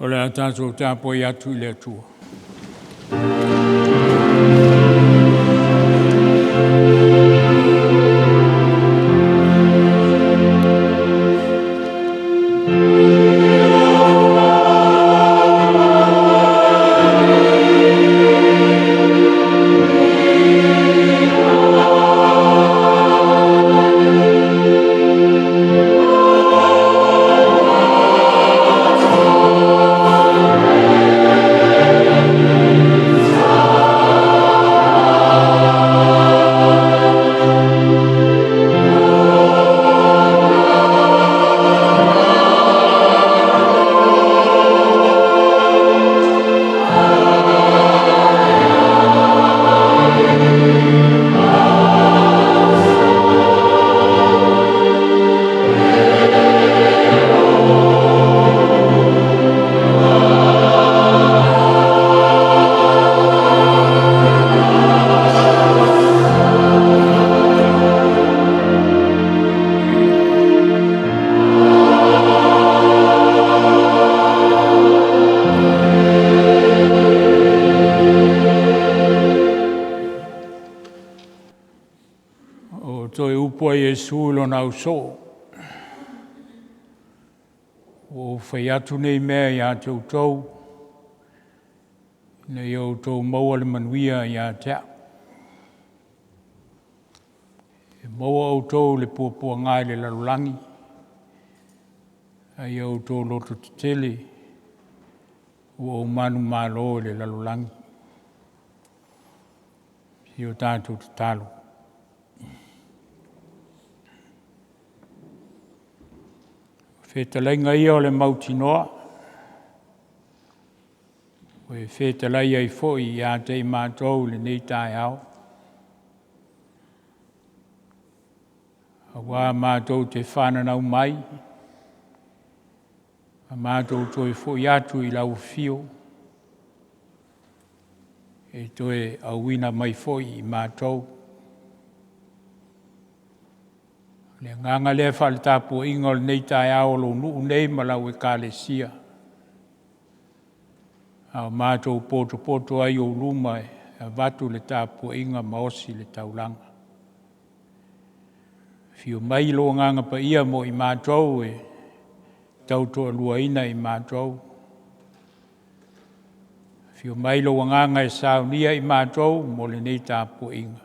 O le a tatou tapuai atu i le Atua. O toe upu a Iesu i lona ausoo, ua ou fai atu nei mea ia te outou, ina ia outou maua le manuia ia te au. E maua outou i le puapuaga i le lalolagi, a ia outou lototetele, ua ou manumalo i le lalolagi. Se i o tatou tatalo. O fetalaiga ia o le mautinoa, ua e fetalai ai foi ia te i matou i lenei taeao, aua matou te fananau mai ma matou toe foi atu i lau afio e toe auina mai foi i matou. O le agaga lea faale-tapuaiga o lenei taeao o lou nuu nei ma lau ekalesia, a o matou potopoto ai i ou luma e avatu le tapuaiga ma osi le taulaga. Afio mai lou Agaga Paia mo i matou e tautoaluaina i matou. Afio mai lou Agaga e saunia i matou mo lenei tapuaiga,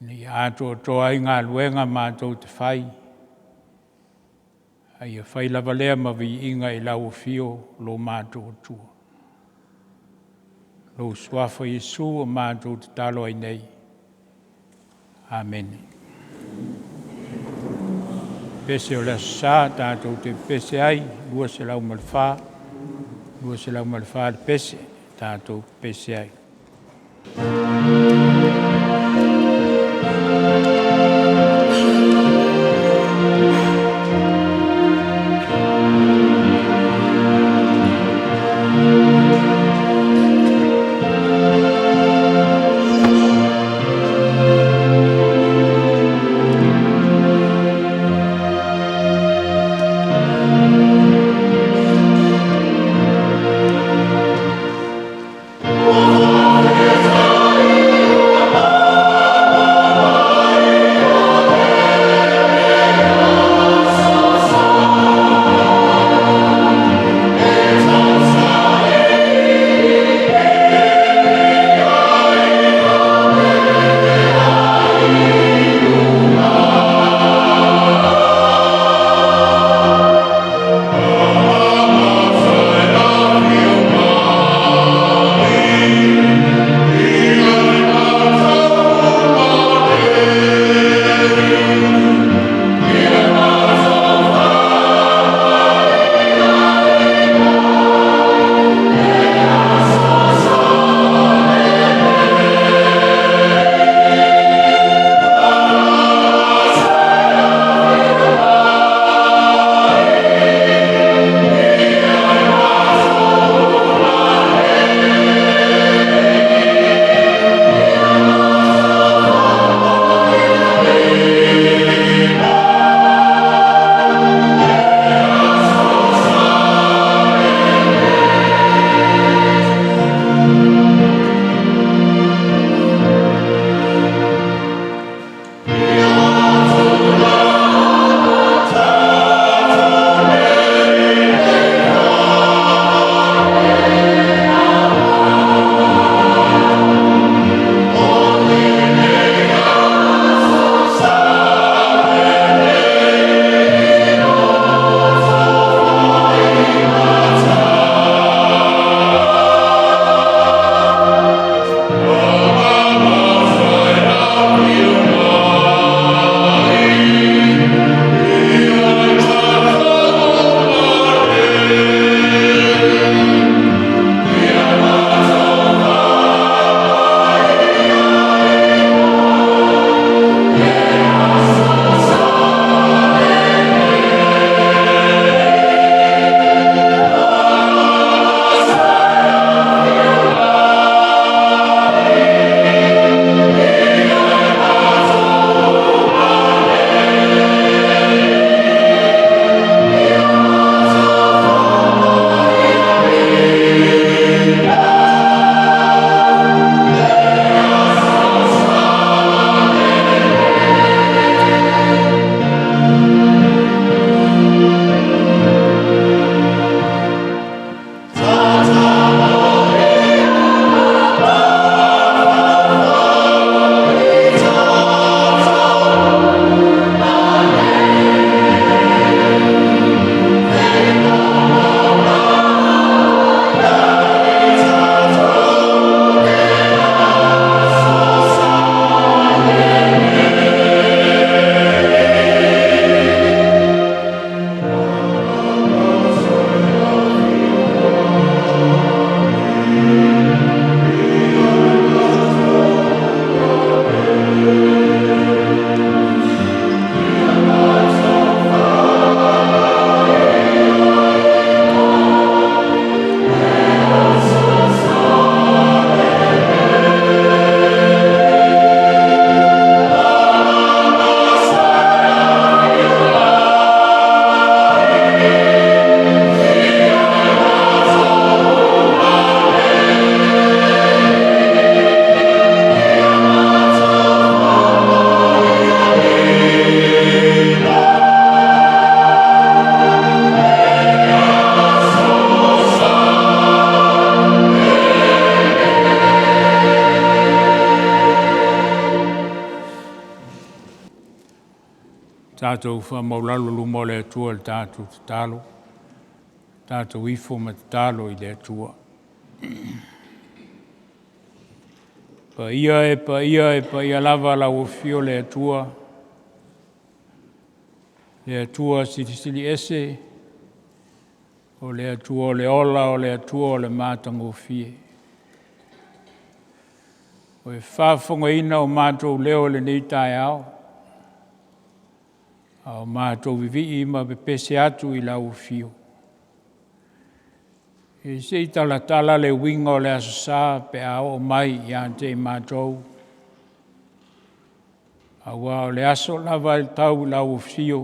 ina ia atoatoa ai galuega matou te fai, a ia fai lava lea ma viiga i lau afio lo matou Atua. Lou Suafa Iesu ua matou tatalo ai nei. Amene. Pese o le Aso Sa tatou te pese ai, 204, 204 le pese tatou pese ai. Ua Tatou faamaulalo luma o le Atua i le tatou tatalo, tatou ifo ma tatalo i le Atua. Paia e paia e paia lava lau afio le Atua, le Atua Silisili Ese, o le Atua o le ola, o le Atua o le matagofie. Ua e faafofogaina o matou leo i lenei taeao, a o matou vivii ma pepese atu i lau afio. E se i talatala le uiga o le Aso Sa pe a oo mai ia te i matou, aua o le aso lava e tau i lau afio,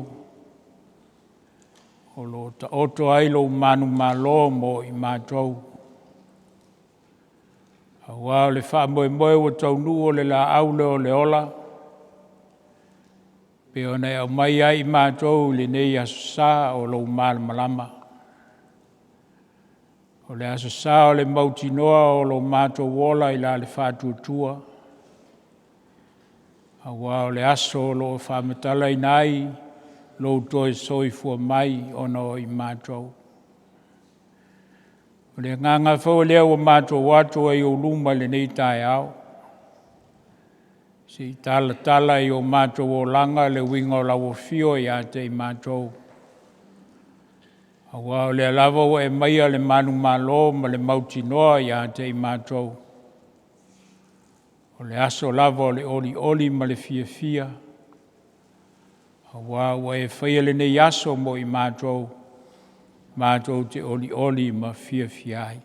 o lo o taoto ai lou manumalo mo i matou. Aua o le faamoemoe ua taunuu o le laau lea o le ola, pei ona e aumaia ai i matou i lenei Aso Sa o lou malamalama. O le Aso Sa o le mautinoa o lo matou ola i la le faatuatua, aua o le aso o lo o faamatalaina ai lou toe soifua mai ona o i matou. O le agaga foi lea ua matou o atu ai i ou luma i lenei taeao, se i talatala i o matou olaga le uiga o lau afio ia te i matou, aua o lea lava ua e aumaia le manumalo ma le mautinoa ia te i matou, o le aso lava o le olioli ma le fiafia, aua ua e faia lenei aso mo i matou, matou te olioli ma fiafia ai.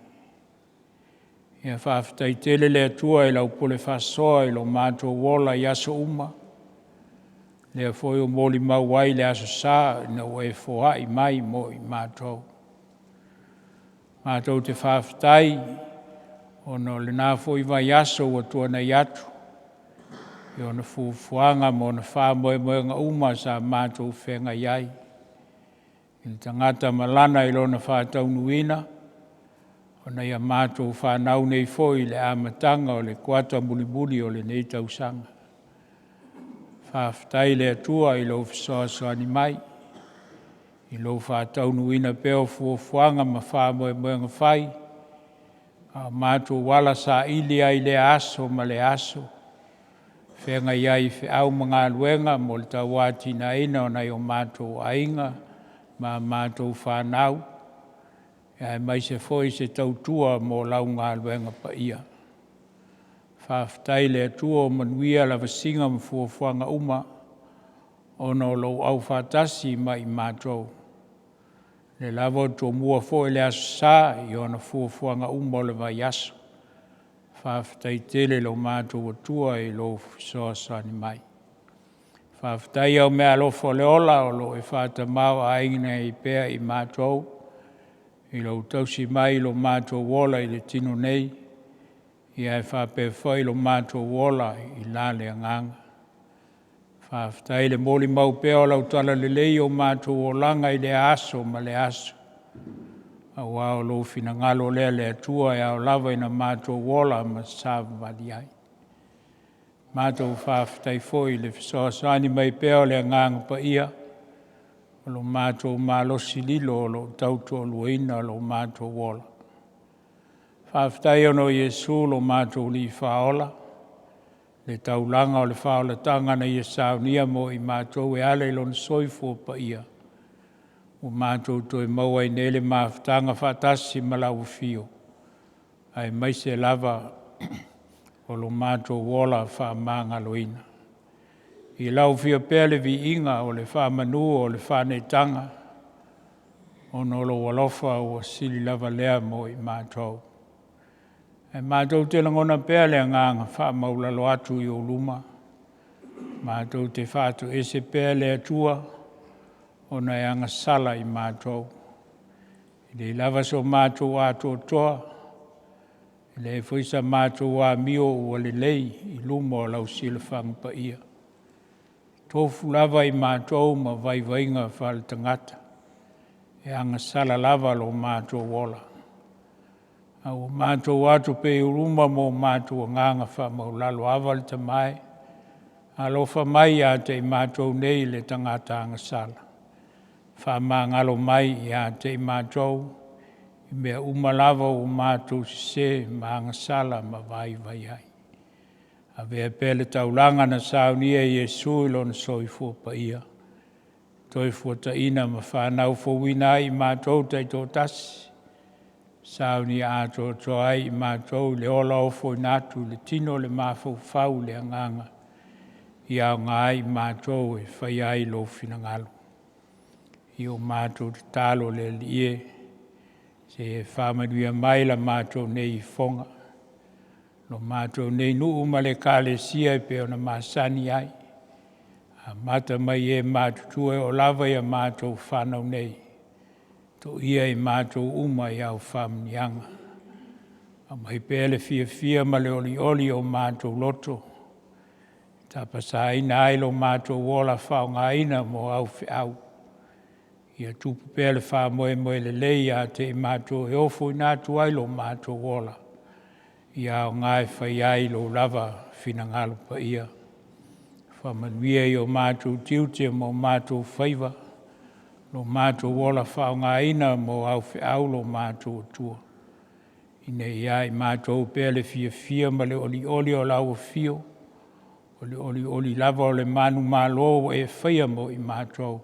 Ia faafetai tele le Atua i lau pule faasoa i lo matou ola i aso uma, lea foi ua molimau ai le Aso Sa ina ua e foai mai mo i matou. Matou te faafetai ona o lena foi vaiaso ua tuanai atu i ona fuafuaga ma ona faamoemoega uma sa matou feagai ai, i le tagata ma lana i lona faataunuuina, o nai a matou fanau nei foi i le amataga o le kuata mulimuli o lenei tausaga. Faafetai i le Atua i lou fesoasoani mai, i lou faataunuuina pea o fuafuaga ma faamoemoega fai, a o matou ala saili ai i lea aso ma lea aso, feagai ai i feau ma galuega mo le tauatiaeina o nai o matou aiga ma a matou fanau, aemaise foi se tautua mo lau galuega paia. Faafetai i le Atua ua manuia lavasiga ma fuafuaga uma ona o lou aufaatasi ma i matou. O lea lava ua tomua foi le Aso Sa i ona fuafuaga uma o le vaiaso. Faafetai tele i lo matou Atua i lou fesoasoani mai. Faafetai i au meaalofa o le ola o lo o e faatamaoaigaina ai pea i matou i lou tausi mai i lo matou ola i le tino nei, ae faapea foi lo matou ola i la le agaga. Faafetai le molimau pea o lau talalelei i o matou olaga i lea aso ma lea aso, aua o lou finagalo lea le Atua e ao lava ina matou ola ma savavali ai. Matou faafetai foi i le fesoasoani mai pea o le Agaga Paia, o lo matou malosi lilo o lo o tautoaluaina lo matou ola. Faafetai ona o Iesu lo matou Alii Faaola, le taulaga o le faaolataga na Ia saunia mo i matou e ala i Lona soifua paia, ua matou toe maua ai nei le mafutaga faatasi ma lau Afio, aemaise lava o lo matou ola faamagaloina. I lau Afio pea le viiga o le faamanu o le faaneetaga, ona o lou alofa ua sili lava lea mo i matou. Ae matou te lagona pea le agaga faamaualalo atu i ou luma, matou te faatoese pea le Atua ona e agasala i matou. E leai lava so matou atoatoa, e leai foi sa matou amio ua lelei i luma o lau silafaga paia. E tofu lava i matou ma vaivaiga faaletagata, e agasala lava lo matou ola. A ua matou o atu pea i ou luma ma o matou agaga faamaualalo, Aba le Tama e, Alofa mai ia te i matou nei le tagata agasala, faamagalo mai ia te i matou i mea uma lava ua matou sesē ma agasala ma vaivai ai. Avea pea le taulaga na saunia e Iesu i lona soifua paia, toe fuataina ma fanau fouina ai i matou taitoatasi, saunia atoatoa ai i matou le ola ofoina atu i le tino le mafaufau i le agaga, ia aoga ai i matou e faia ai lou finagalo. I o matou tatalo le Alii e, se i e faamanuia mai la matou nei ifoga, lo matou nei nuu ma le Ekalesia e pei ona masani ai, amata mai e matutua e oo lava ia matou fanau nei, toia i matou uma i au faamanuiaga. Aumai pea le fiafia ma le olioli o matou loto, e tapasaina ai lo matou ola faaaogaina mo au feau. Ia tupu pea le faamoemoe lelei ia te i matou e ofoina atu ai lo matou ola, ia aoga e faia ai lou lava finagalo paia. Faamanuia i o matou tiute ma o matou faiva, lo matou ola faaaogaina mo au feau lo matou Atua, ina ia ia i matou pea le fiafia ma le olioli o lau afio, o le olioli lava o le manumalo ua e faia mo i matou,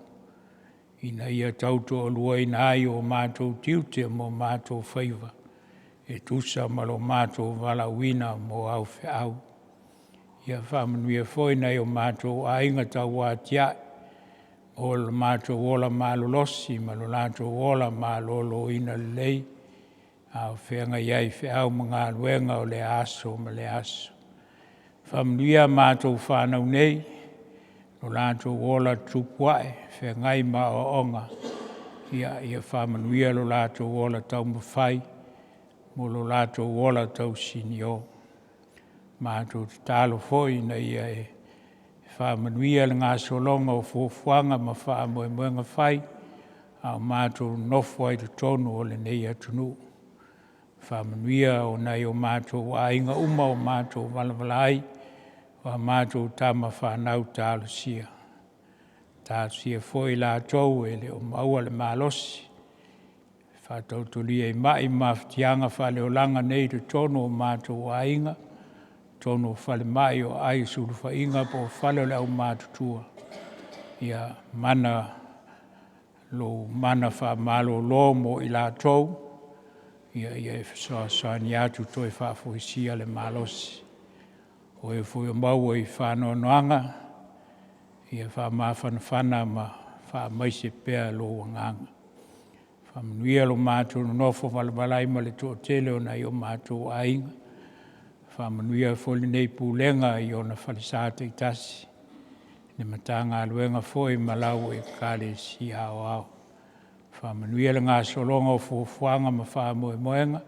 ina ia tautoaluaina ai o matou tiute ma o matou faiva e tusa ma lo matou valaauina mo au feau. Ia faamanuia foi nai o matou aiga tauatiae mo lo matou ola malolosi ma lo latou ola maloloina lelei, a o feagai ai i feau ma galuega o lea aso ma lea aso. Faamanuia a matou fanau nei, lo latou ola tupu ae feagai ma aoaoga, ia faamanuia lo latou ola taumafai mo lo latou ola tausinio. Matou tatalo foi ina ia e faamanuia le gasologa o fuafuaga ma faamoemoega fai a o matou nonofo ai i totonu o lenei atunuu. Faamanuia o nai o matou aiga uma o matou valavala ai, o a matou tama fanau talosia, talosia foi i latou e le o maua le malosi e faatautolia i mai ma mafatiaga faaleolaga nei i totonu o matou aiga, totonu o falemai o aai o sulufaiga po o fale o le aumatutua, ia mana lou mana faamalolo mo i latou, ia e fesoasoani atu toe faafoisia le malosi. O e foi o maua i faanoanoaga, ia faamafanafana ma faamaise pea lou agaga. Faamanuia lo matou nonofo valavala ai ma le toatele o nai o matou aiga, faamanuia foi lenei Pulega i ona falesa taitasi, le Matagaluega foi ma lau Ekalesia Aoao. Faamanuia le gasologa o fuafuaga ma faamoemoega,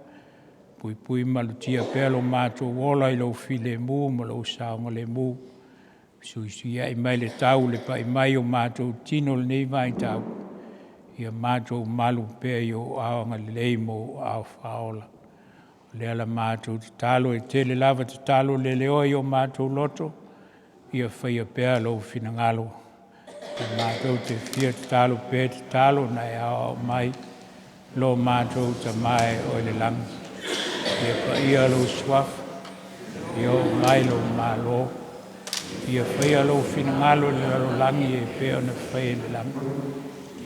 puipui ma malutia pea lo matou ola i lou filemu ma lou saogalemu, fesuisuiai mai le tau i le pai mai o matou tino i lenei vaitau, ia matou malu pea i ou aao agalelei ma ou aao faaola. O lea la matou tatalo, e tele lava tatalo leleoa i o matou loto, ia faia pea lou finagalo. Matou te fia tatalo pea i tatalo na e aoao mai, lo matou Tama e oo i le lagi, ia paia lou Suafa, ia oo mai lou Malo, ia faia lou finagalo i le lalolagi e pei ona faia i le lagi.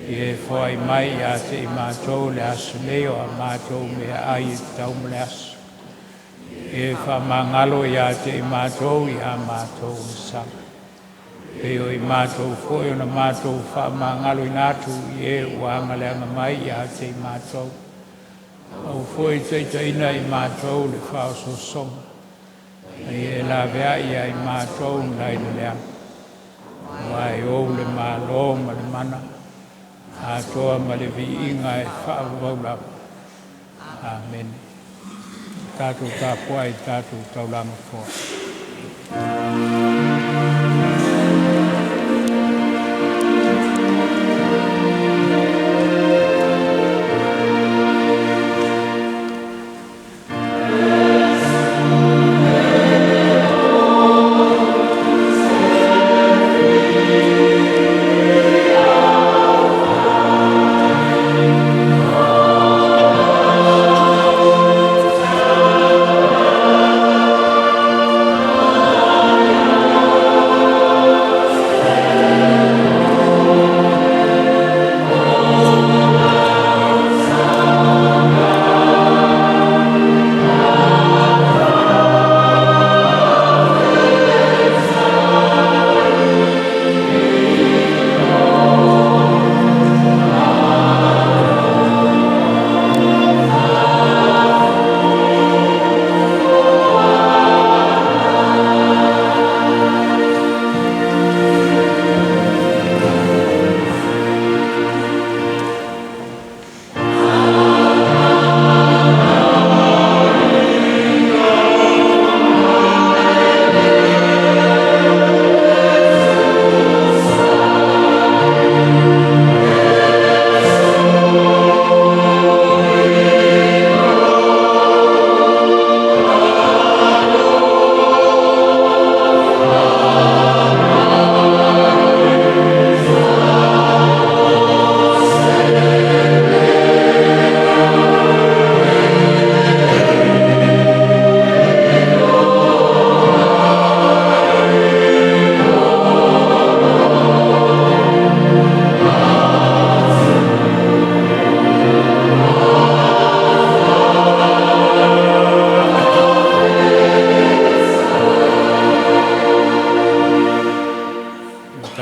Ia e foai mai ia te i matou i le aso nei o a matou meaai e tatau mo le aso. Ia e faamagalo ia te i matou i a matou ogasala, e pei o i matou foi ona matou faamagaloina atu i e ua agaleaga mai ia te i matou. Aua foi ne i taitaiina i matou i le faaosoosoga, a ia e laveai ia i matou nai le leaga, aua e Ou le Malo ma le mana, atoa ma le viiga e faavavau lava. Amene. Tatou tapuai i le tatou taulaga foa.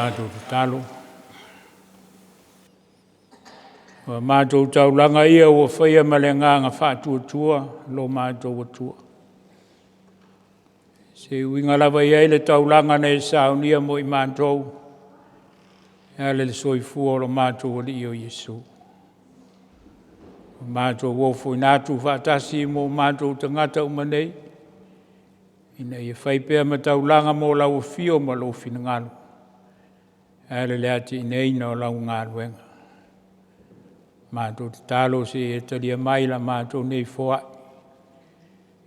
Tatou tatalo. Ua matou taulaga ia ua faia ma le agaga faatuatua lo matou Atua. Se uiga lava i ai le taulaga na e saunia mo i matou e ala i le soifua o lo matou Alii o Iesu. Ua matou ofoina atu faatasi ma o matou tagata uma nei, ina ia fai pea ma taulaga mo lau afio ma lou finagalo e ala i le atinaeina o lau galuega. Matou tatalo se i e talia mai la matou nei foai,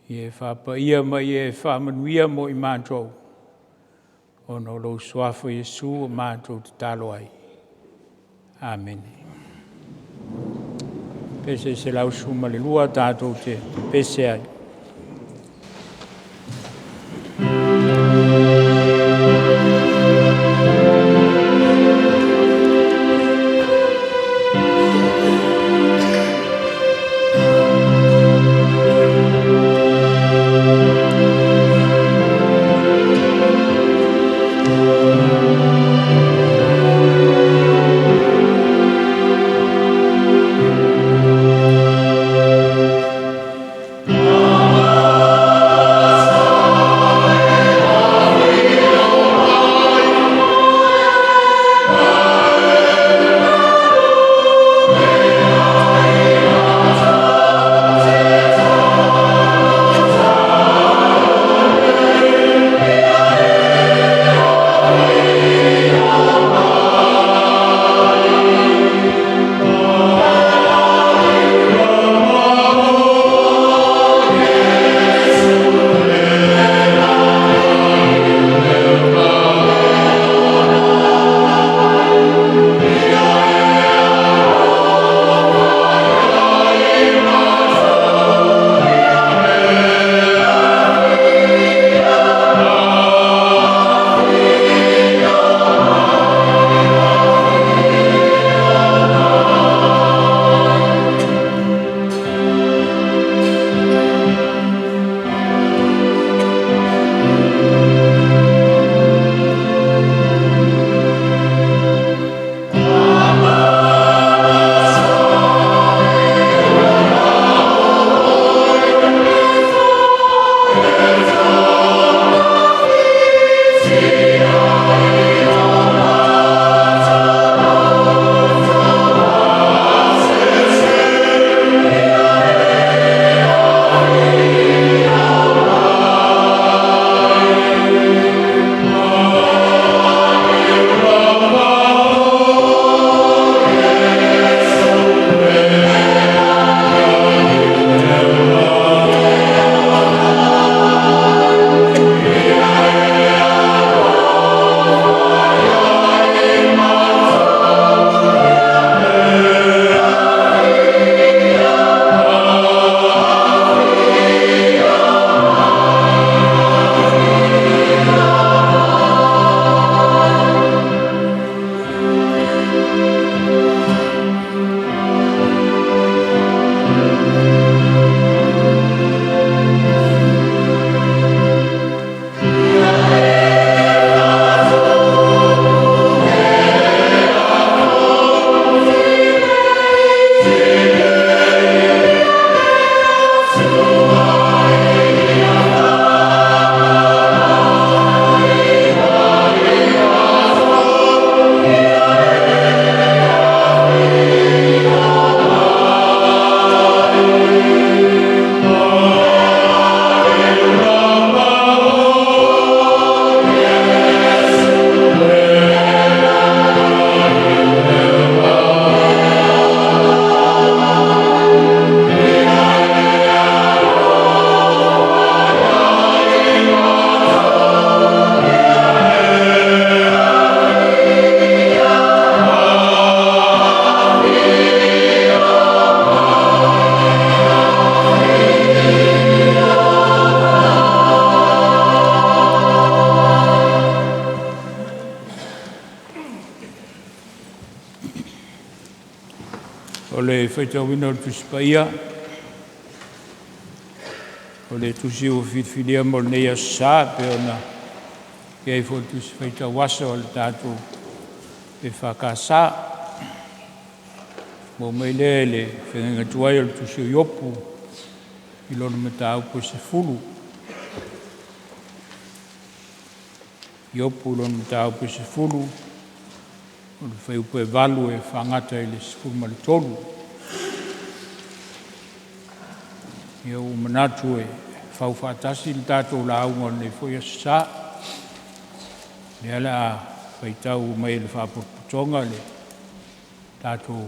ia e faapaia ma ia e faamanuia mo i matou, ona o lou Suafa Iesu ua matou tatalo ai. Amene. Pese 112 tatou te pese ai. O le faitauina o le Tusi Paia, o le tusi ua filifilia mo lenei aso Sa, e pei ona i ai foi le tusi faitau aso a le tatou EFKS. Maua mai lea i le feagaiga tuai o le Tusi o Iopu i lona mataupu e 10. Iopu lona mataupu e 10, o le fuaiupu e 8 e faagata i le 13. Ia ua manatu e fau faatasi le tatou lauga o lenei foi Aso Sa. O lea o le a faitau mai e le Faapotopotoga le tatou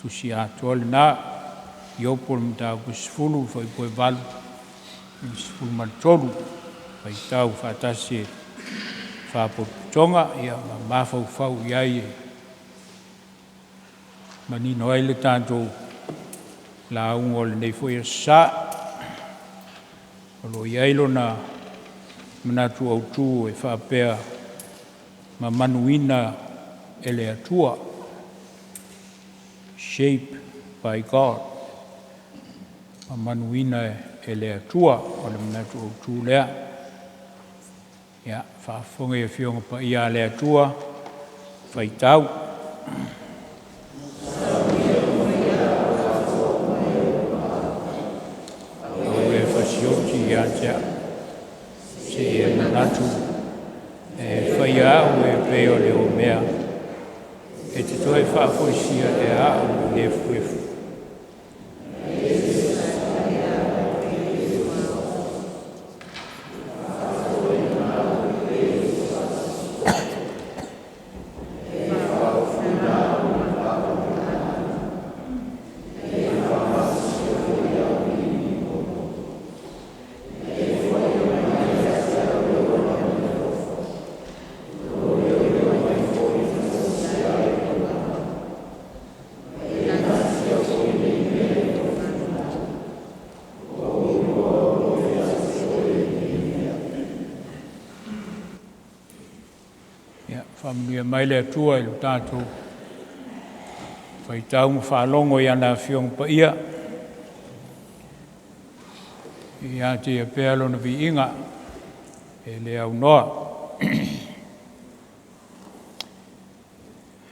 tusi atoa lena, Iopu o le mataupu e 10, fuaiupu e 8 i le 13. Faitau faatasi e Faapotopotoga, ia ma mafaufau i ai e manino ai le tatou lauga o lenei foi Aso Sa. O lo o i ai lona manatu autu e faapea, mamanuina e le Atua, shape by God, mamanuina e le Atua, o le manatu autu lea. Ia, faafofoga i Afioga Paia a le Atua, faitau. Aua e fasioti ia te a'u, se i e manatu na e faia a'u e pei o le omea, e te toe faafoisia ea a'u i le efuefu? Ia faamanuia mai le Atua i lo tatou faitau ma faalogo i ana Afioga Paia, ia te Ia pea Lona viiga e le aunoa.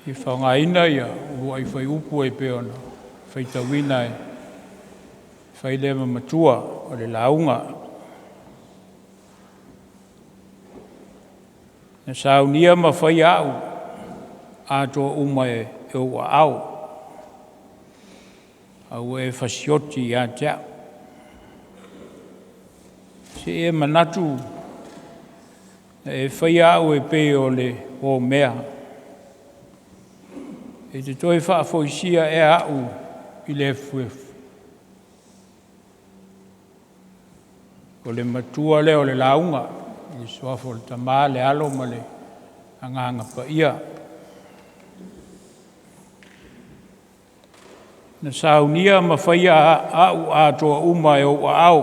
E faaaogaina ia uluai fuaiupu e pei ona faitauina e fai lea ma matua o le lauga. Na saunia ma faia a'u atoa uma e ou aao, a ua e fasioti ia te a'u. Se i e manatu na e faia a'u e pei o le omea, e te toe faafoisia ea a'u i le efuefu? O le matua lea o le lauga, i le suafa o le Tama, le Alo ma le Agaga Paia. Na saunia ma faia a'u atoa uma e ou aao,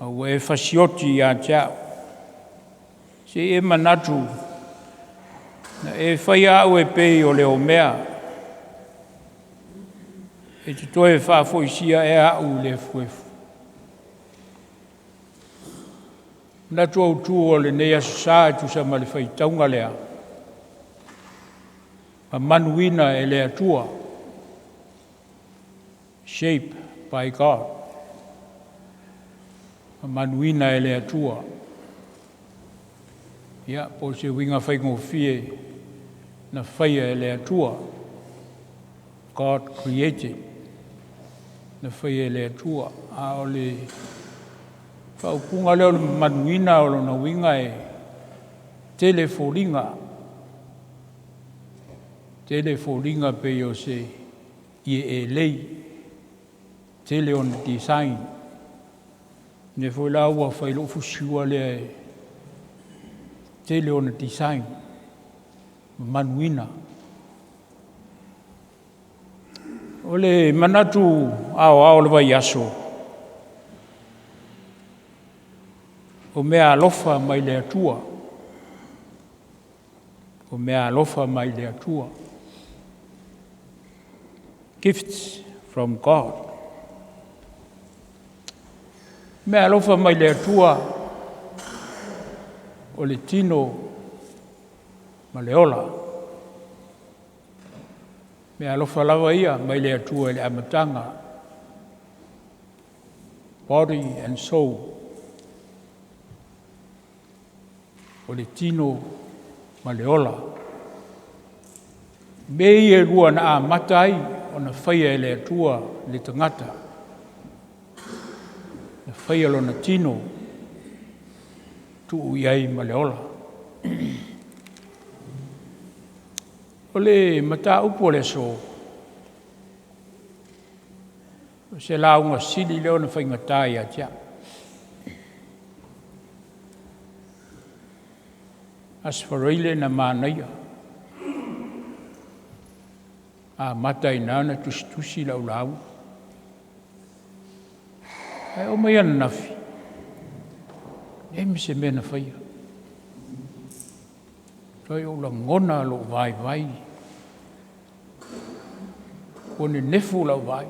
a ua e fasioti ia te a'u. Se i e manatu na e faia a'u e pei o le omea, e te toe faafoisia ea a'u i le efuefu? Manatu autu o lenei Aso Sa e tusa ma le faitauga lea, mamanuina e le Atua, shape by God, mamanuina e le Atua. Ia, po o se uiga faigofie, na faia e le Atua, God created, na faia e le Atua. A o le faaupuga lea o le mamanuina, o lona uiga e tele foliga, tele foliga pei o se ie elei, tele ona design. O lea foi la ua fai lo'u fusiua lea e tele ona design, mamanuina. O le manatu aoao o le vaiaso, o meaalofa mai le Atua. O meaalofa mai le Atua. Gifts from God. Meaalofa mai le Atua o le tino. ma le ola. Meaalofa lava ia mai le Atua i le amataga, body and soul, o le tino ma le ola. Mea ia e lua na amata ai ona faia e le Atua le tagata, na faia lona tino, tuu i ai ma le ola. O le mataupu o le aso, o se lauga sili lea ona faigata ia te au. Aso Faraile na manaia, amata ai i ina ona tusitusi lau lauga. Ae oo mai ananafi, leai ma se mea na faia. Matuai ou lagona lou vaivai, ua nenefu lau vaai.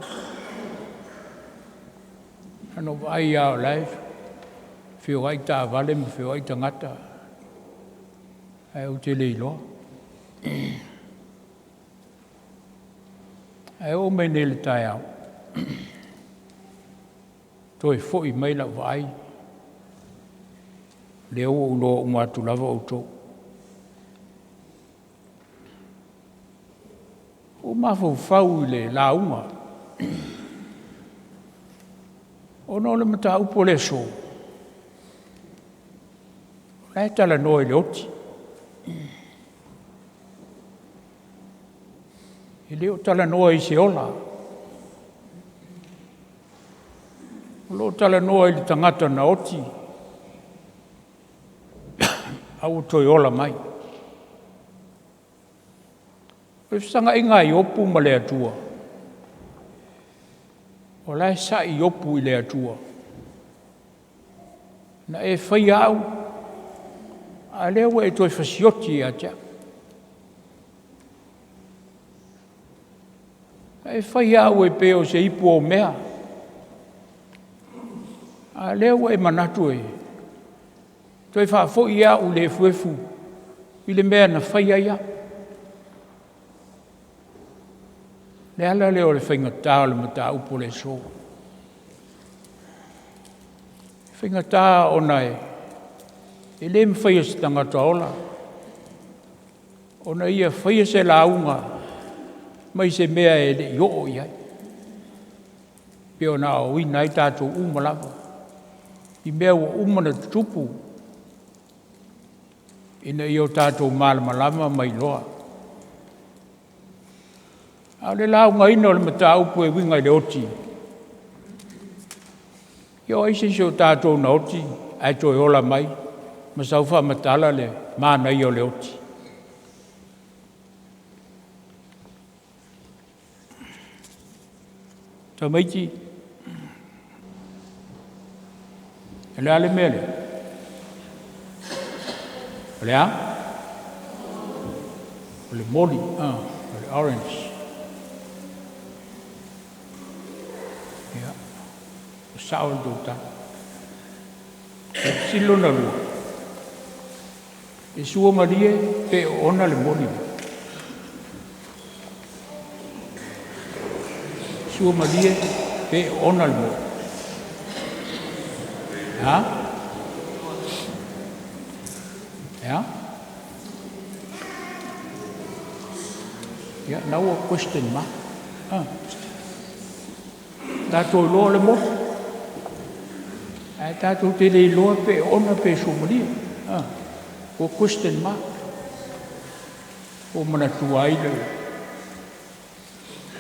Na ona ou vaai lava o la e feoai taavale ma feoai tagata, ae ou te le iloa. Ae oo mai nei i le taeao, toe foi mai lau vaai, lea ua ou iloa uma atu lava outou. Ua ou mafaufau i le lauga, ona o le mataupu o le aso, o la e talanoa i le oti. E le o talanoa i se ola, o lo o talanoa i le tagata na oti a ua toe ola mai. O le fesagaiga a Iopu ma le Atua, o la e sai Iopu i le Atua, na e faia au, a o lea ua e toe fasioti ia te au. Na e faia au e pei o se ipu omea, a o lea ua e manatu e toe faafoi au i le efuefu i le mea na fai ai au. O le ala lea o le faigata o le mataupu o le aso. E faigata ona e le mafai e se tagata ola ona ia faia se lauga mai se mea e le i oo i ai, pei ona aoaoina ai tatou uma lava i mea ua uma ona tutupu, ina ia o tatou malamalama ma iloa. A o le laugaina o le mataupu e uiga i le oti, ia o ai se isi o tatou na oti ae toe ola mai ma sau faamatala le manaia o le oti? Tamaiti, o le a le mea lea? O le a? O le moli, o le orange. Ia, ua sao le tou tala. O le fesili lona lua, e suamalie pe oona le moli lea? Suamalie pe oona le moli? A? E a? Ia, lena ua question mark. Tatou iloa o le moli, ae tatou te le iloa pe oona pe suamalie. Ua question mark. Ua ou manatua ai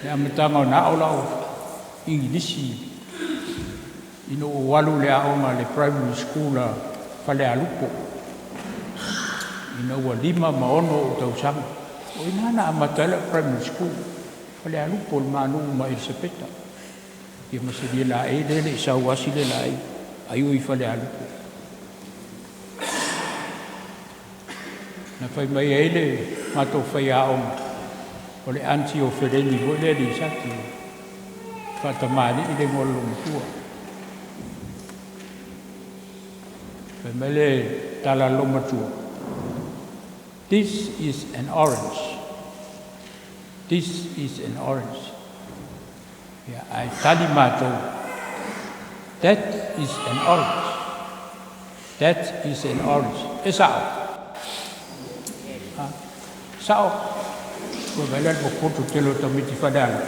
le amataga ona ao lau Igilisi ina ua ou alu i le aoga i le primary school a Falealupo ina ua 5 ma 6 ou tausaga. O i ina na amata ai lau primary school, Falealupo i le ma nuu ma Elisapeta ia ma Silialaei lea e le i sau lava Silialaei, ai o i Falealupo. Na fai mai ai le matou faiaoga, o le aunty o Feleni foi lea Lisati, faatamalii le igoa o le loomatua. Fai mai le tala a le loomatua, This is an orange. This is an orange. Ia, ae tali matou, That is an orange. That is an orange. E sa'o? A, sa'o? Ua vaai la i le popoto tele o tamaiti Falealili.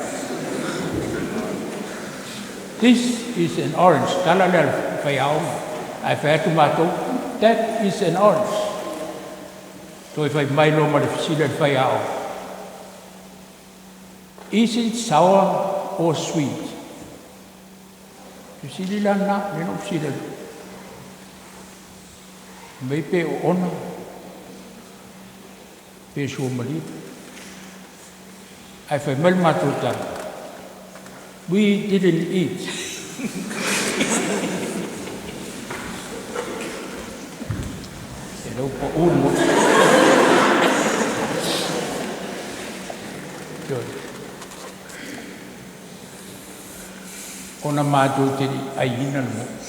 This is an orange. Tala lea a le faiaoga. Ae fai atu matou, That is an orange. Toe fai mai loa ma le fesili a le faiaoga. Is it sour or sweet? Fesili la lena, lea na ou fesili atu. Fai mai pe oona, pe suamalie. Ae fai mai le matou tala, We didn't eat. E lea ua pau le motu. Ioe. Ona matou te le i aiina le motu.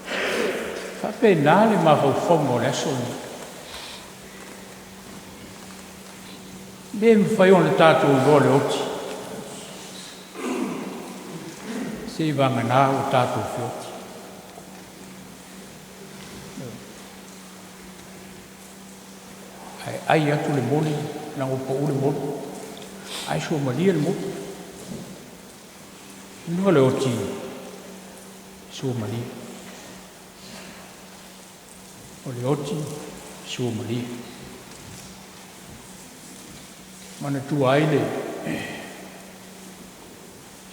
E faapena le mafaufauga o le aso lenei. E le mafai ona tatou iloa le oti, seivagana ua tatou feoti. Ae ai atu le moli, leaga ua pau le moli, ae suamalie le moli. O le oti, suamalie. O le oti, suamalie. Manatua ai le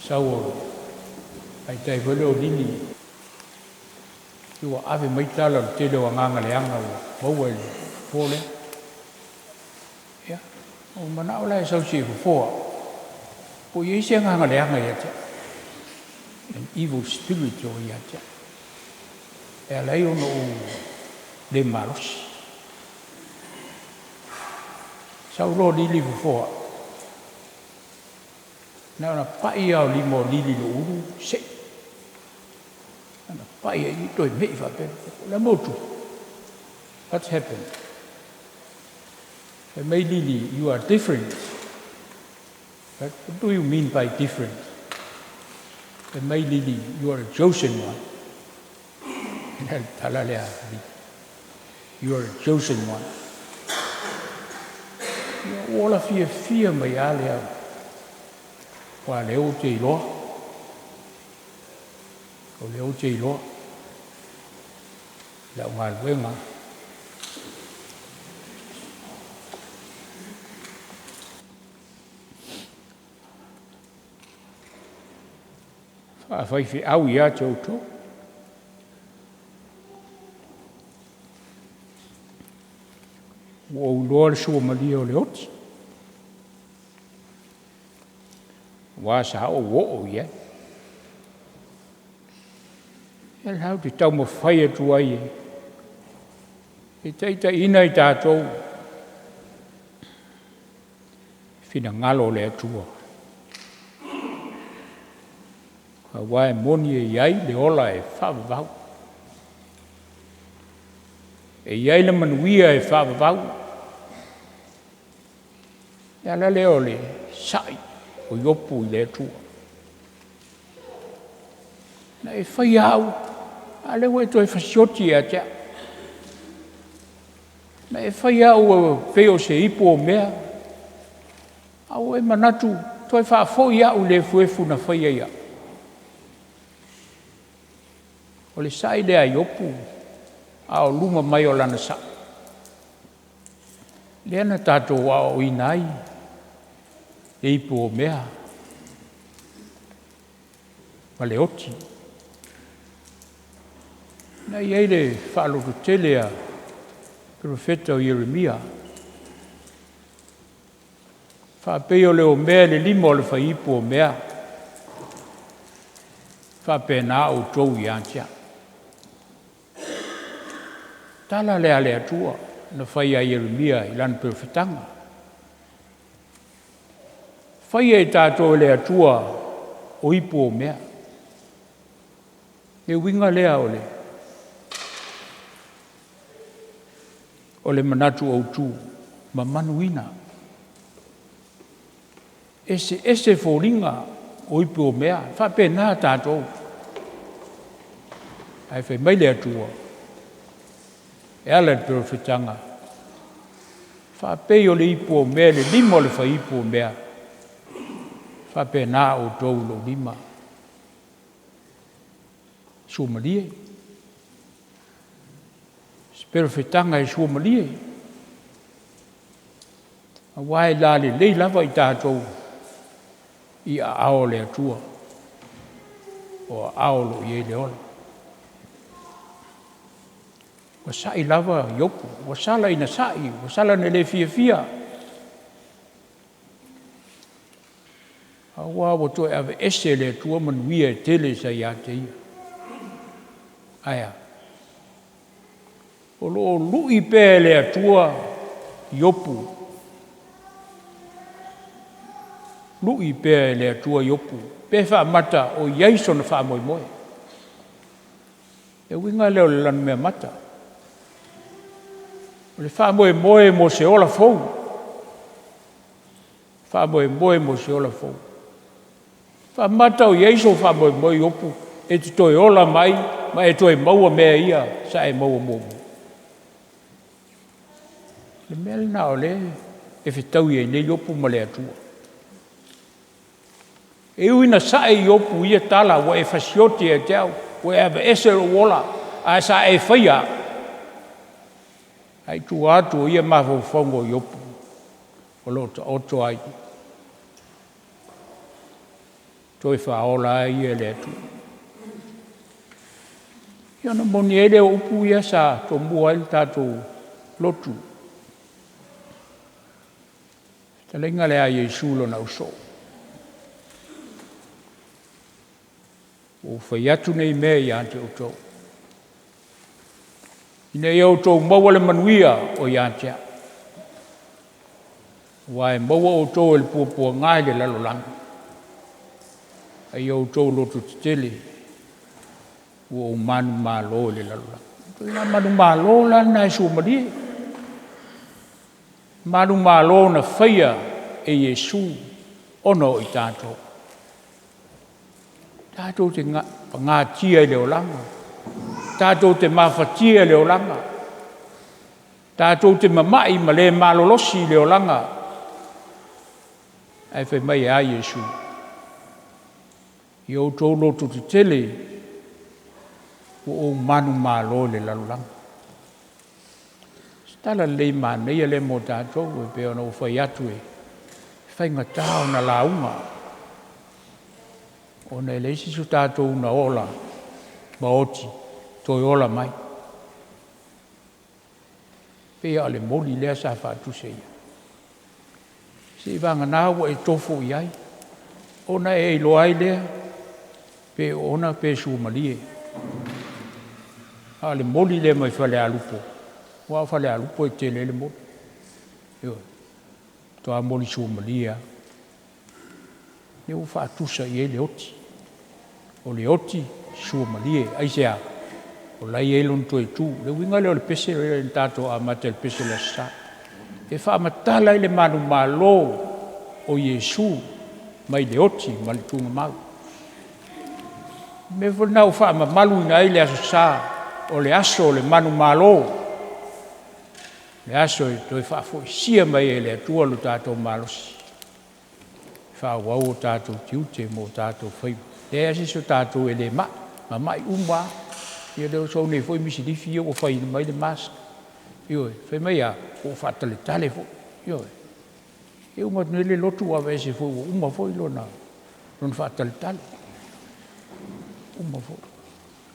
sau o le taitai foi lea o Lili, ua ave mai tala o le tele o agaga leaga ua maua i le fofo lea. Ia, ua manao la e sau se i fofo au, po o i ai se agaga leaga ia te au, an evil spirit o ia te au, e ala ai ona ou le malosi. Sau loa Lili fofo au, na ona pai lava o lima o Lili i lou ulu, sei. Na pai ai toe mei faapea. O le a le mea ua tupu? What's happened? Fai mai Lili, you are different. What do you mean by different? Fai mai Lili, you are a chosen one. Le tala lea Lili. You are a chosen one. Ia, ua ola fiafia mai lava lea. Aua o lea ou te iloa. O lea ou te iloa. Lau galuega. Faafaifeau ia te outou. Ua ou iloa le suamalie o le oti, aua sa ou oo i ai. Ia la ou te taumafai atu ai e taitaiina i tatou finagalo o le Atua. Aua e moni e i ai le ola e faavavau. E i ai le manuia e faavavau. Le ala lea o le sa'i o Iopu i le Atua. Na e faia au, a o lea ua e toe fasioti ia te au. Na e faia au e pei o se ipu omea, a ua e manatu toe faafoi au i le efuefu na faia ai au. O le sa'i lea a Iopu, a o luma mai o lana sa'i, lea na tatou aoaoina ai le ipu omea ma le oti. Na i ai le faalototele a perofeta o Ieremia, faapei o le omea i le lima o le faiipu omea, faapena outou ia te au. Tala lea a le Atua na fai ia Ieremia i lana perofetaga. Faia i tatou e le Atua o ipu omea. Le uiga lea o le O le manatu autu, mamanuina. E eseese foliga o ipu o mea, e faapena tatou. Ae fai mai le Atua, e ala i le perofetaga, faapei o le ipu o mea i le lima o le fai ipu o mea, e faapena outou i lou lima. Suamalie, se perofetaga e suamalie, aua e lalelei lava i tatou i aao o le Atua, o aao o lo o i ai le ola. Ua sai lava Iopu, ua sala ina sai, ua sala ina le fiafia, aua ua toe aveese e le Atua manuia e tele sa ia te ia. Ae a? O lo o lui pea e le Atua Iopu, lui pea e le Atua Iopu pe faamata o i ai sona faamoemoe. Le uiga lea o le lanumeamata, o le faamoemoe mo se ola fou, faamoemoe mo se ola fou. Faamata o i ai sou faamoemoe Iopu e te toe ola mai ma e toe maua mea ia sa e maua muamua? O le mea lena o lea e fetaui ai nei Iopu ma le Atua. E ui ina sae Iopu i ia tala, ua e fasioti ia te au, ua e aveese lou ola, ae sa e faia au. Ae i tua atu o ia mafaufauga o Iopu, o lo o taoto ai, toe faaola lava ia e le Atua. Ia ona moni ai lea o upu ia sa tomua ai le tatou lotu, fetalaiga lea a Iesu i lona ausoo, “Ua ou fai atu nei mea ia te outou, ina ia outou maua le manuia o ia te au. Aua e maua outou e le puapuaga i le lalolagi, a ia outou lototetele, ua ou manumalo i le lalolagi.” O le ituaiga manumalo la lena e suamalie, manumalo na faia e Iesu ona o i tatou. Tatou te pagatia i le olaga, tatou te mafatia i le olaga, tatou te mamai ma le malolosi i le olaga, ae fai mai e a Iesu? Ia outou lototetele, ua ou manumalo i le lalolagi. O se tala lelei manaia lea mo tatou e pei ona ou fai atu, e faigata ona lauga, ona e leai se isi o tatou na ola ma oti toe ola mai. E pei lava o le moli lea sa faatusa i ai, seiavagana ua e tofo i ai ona e iloa ai lea pe oona pe suamalie. A o le moli lea mai Falealupo, aua o Falealupo e tele ai le moli, ioe, matua moli suamalie lava. Lea ua faatusa i ai le oti, o le oti suamalie. Aisea? O la e i ai lona toe tu. O le uiga lea o le pese lea na tatou amata ai i le pese o le Aso Sa, e faamatala ai le manumalo o Iesu mai le oti ma le tuugamau. O le mea foi lena ua faamamaluina ai le Aso Sa, o le aso o le manumalo, le aso e toe faafoisia mai ai e le Atua lo tatou malosi e faaauau o tatou tiute ma o tatou faiva. E leai lava se isi o tatou e le mai, e mamai uma lava. Ia lea ua sau nei foi misilifi ia ua fai uma ai le mask. Ioe. Fai mai a? Ua ou faataletale foi. Ioe. E uma atu nei le lotu ua aveese foi ua uma foi lona faataletale, uma foi.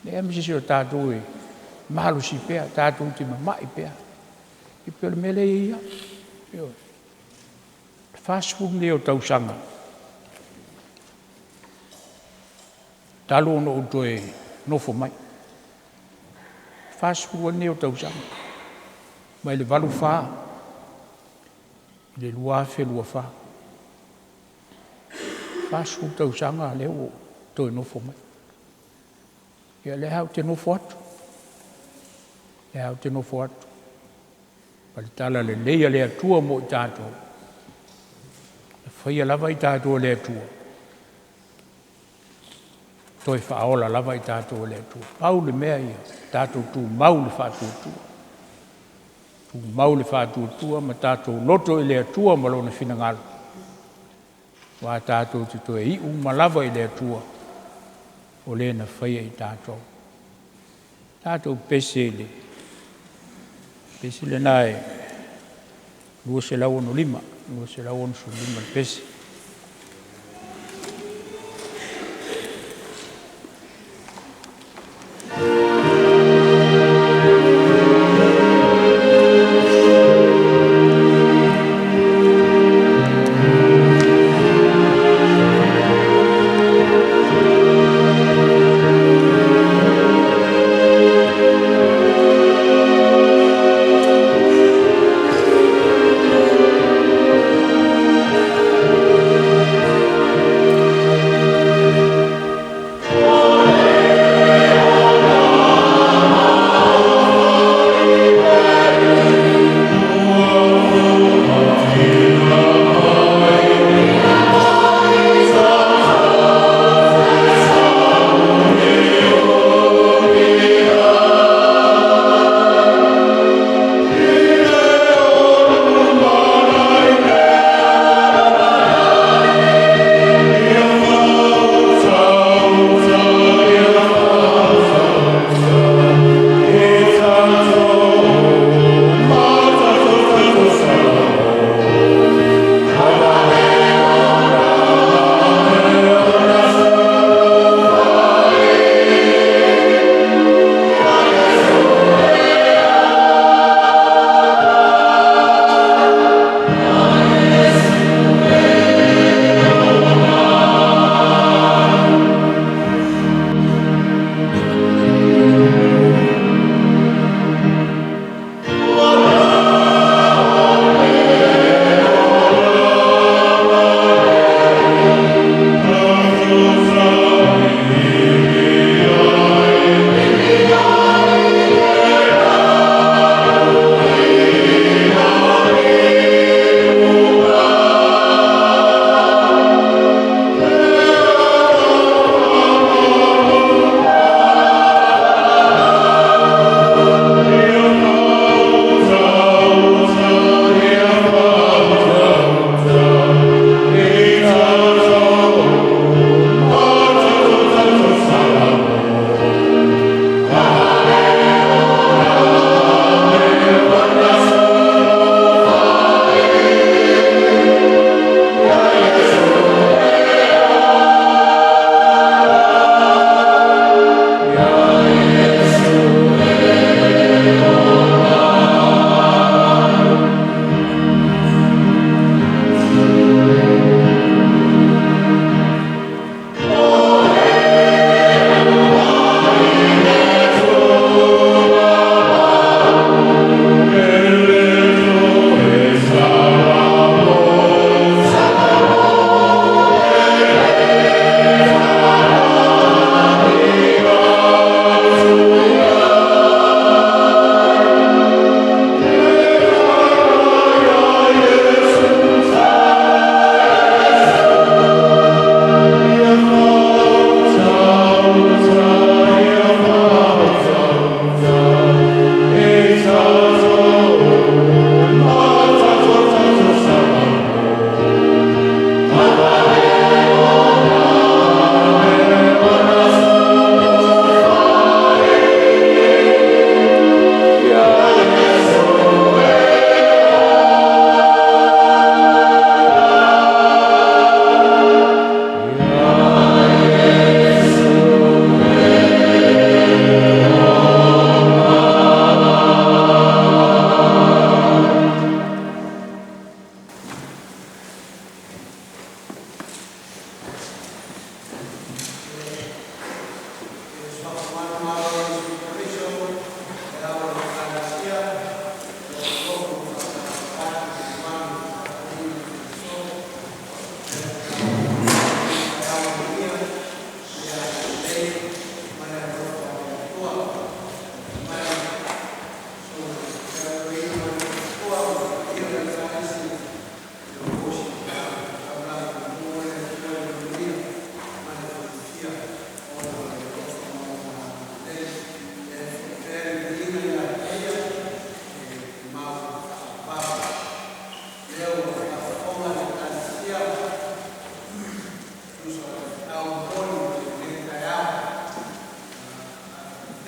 E leai lava ma se isi o tatou e malosi pea, tatou te mamai pea. E pei o le mea lea e i ai au. Ioe. O le 40 lenei o tausaga talu ona ou toe nofo mai, 40 ai lenei o tausaga, mai le 1984 i le 2024. E 40 tausaga lea ua ou toe nofo mai. Ia o lea lava ou te nofo atu, lea lava ou te nofo atu. Ma le talalelei a le Atua mo i tatou, e faia lava i tatou e le Atua, toe faaola lava i tatou e le Atua. Pau le mea ia tatou tumau i le faatuatua, tumau le faatuatua ma tatou loto i le Atua ma Lona finagalo, aua tatou te toe iu uma lava i le Atua o Le na faia i tatou. Tatou pese i le pese lena e 265, 265 le pese.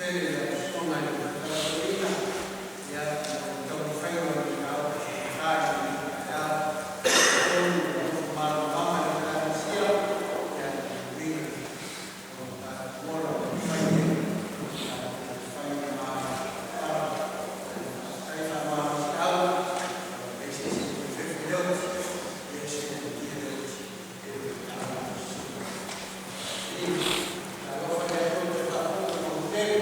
tele i lau Susuga i le Taitai Toeaina mo le taumafaiga o le mataupu sa laga i lenei taeao. E talitonu ua nofo malamalama le Ekalesia i le uiga o le tatou ola o lo o fai nei tatou te fai ma tatalo. Faafetai faamalosiau ua leai se isi e toe fefe i le oti, ia se i tautia le oti e le Susuga i le Toeaina. Talofa i le Atua ua toe faafoi mai le Fonotele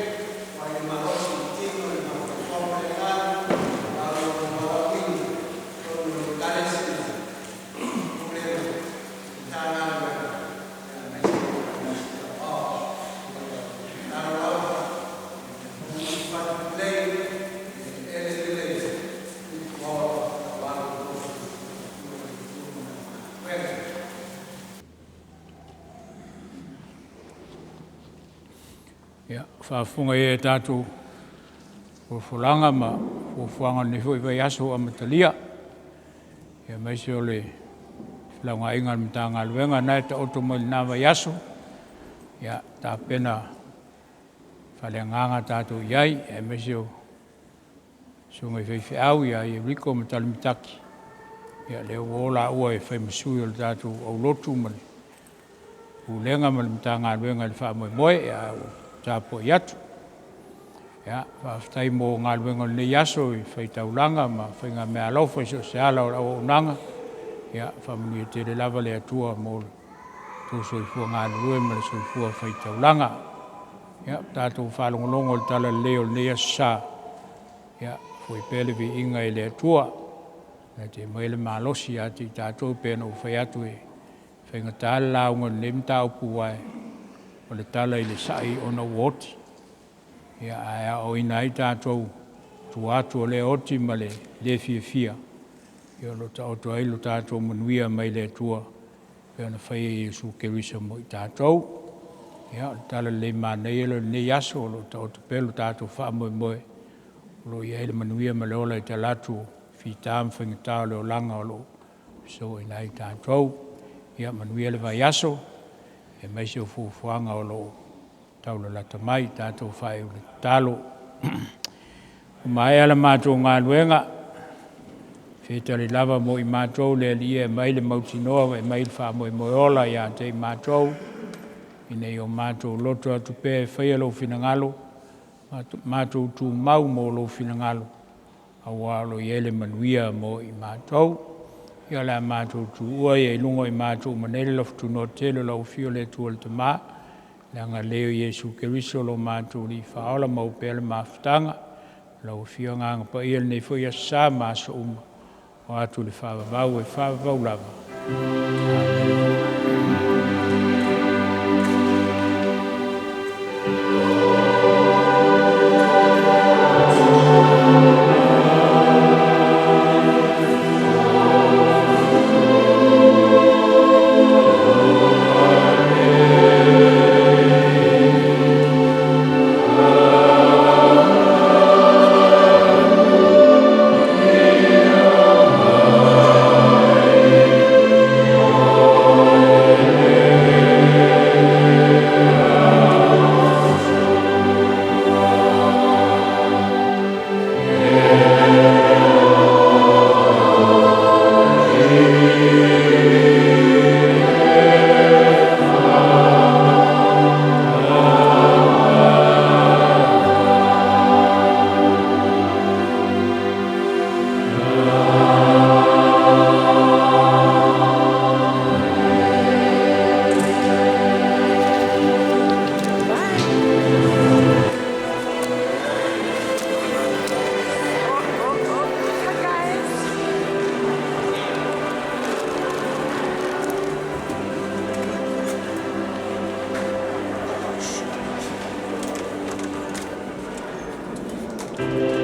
mai le malosi i le tino le mafaufau ma le agaga aua lona valaauina i totonu o le Ekalesia, Pulega, Matagaluega aemaise le Ekalesia Aoao. Ia, o le tatalo lava ia maua se fatu lelei i eleele lelei e tupuola aua lo outou soifua i le Atua ma Lana galuega. Ia, ua faafofoga ia i a tatou folafolaga ma fuafuaga o lenei foi vaiaso ua amatalia, aemaise o le felaugaaiga a le Matagaluega lena e taoto mai i lena vaiaso, ia tapena faaleagaga tatou i ai, aemaise o susuga i faifeau ia Yeriko ma Talemutaki, ia lea ua o laua e fai ma sui o le tatou aulotu ma le Pulega ma le Matagaluega i le faamoemoe, ae ua tapuai atu. Ia, faafetai mo galuega o lenei aso i faitaulaga ma faigameaalofa i so o se ala o le auaunaga, ia faamanuia tele lava le Atua mo lo outou soifua galulue ma le soifua faitaulaga. Ia, ua tatou faalogologo i le talalelei o lenei Aso Sa, ia foi pea le viiga i le Atua na te aumaia le malosi ia te i tatou. E pei ona ou fai atu, e faigata le lauga i lenei mataupu aua o le tala i le sa'i ona ua oti, ae aoaoina ai tatou i tua atu o lea oti ma le le fiafia, o lo o taoto ai lo tatou manuia mai le Atua e pei ona faia e Iesu Keriso mo i tatou. Ia, o le talalelei manaia lea o lenei aso o lo o taoto pea lo tatou faamoemoe o lo o i ai le manuia ma le ola i tala atu o fita ma faigata o le olaga o lo o fesoaoina ai tatou. Ia manuia le vaiaso aemaise o fuafuaga o lo o taulalata mai. Tatou faaiu i le tatalo. Ua maea la matou galuega, fetali lava mo i matou le Alii e aumai le mautinoa ma aumai le faamoemoe ola ia te i matou, ina ia matou loto atu pea e faia Lou finagalo, matou tumau mo Lou finagalo, aua o lo o i ai le manuia mo i matou. Ia o le a matou tuua ia i luga o i matou uma nei le alofa tunoa tele o lau Afio le Atua le Tama, le agalelei o Iesu Keriso lo matou Alii Faaola, maua pea le mafutaga. Lau Afio Agaga Paia i lenei foi Aso Sa ma aso uma, oo atu i le faavavau e faavavau lava. Amene.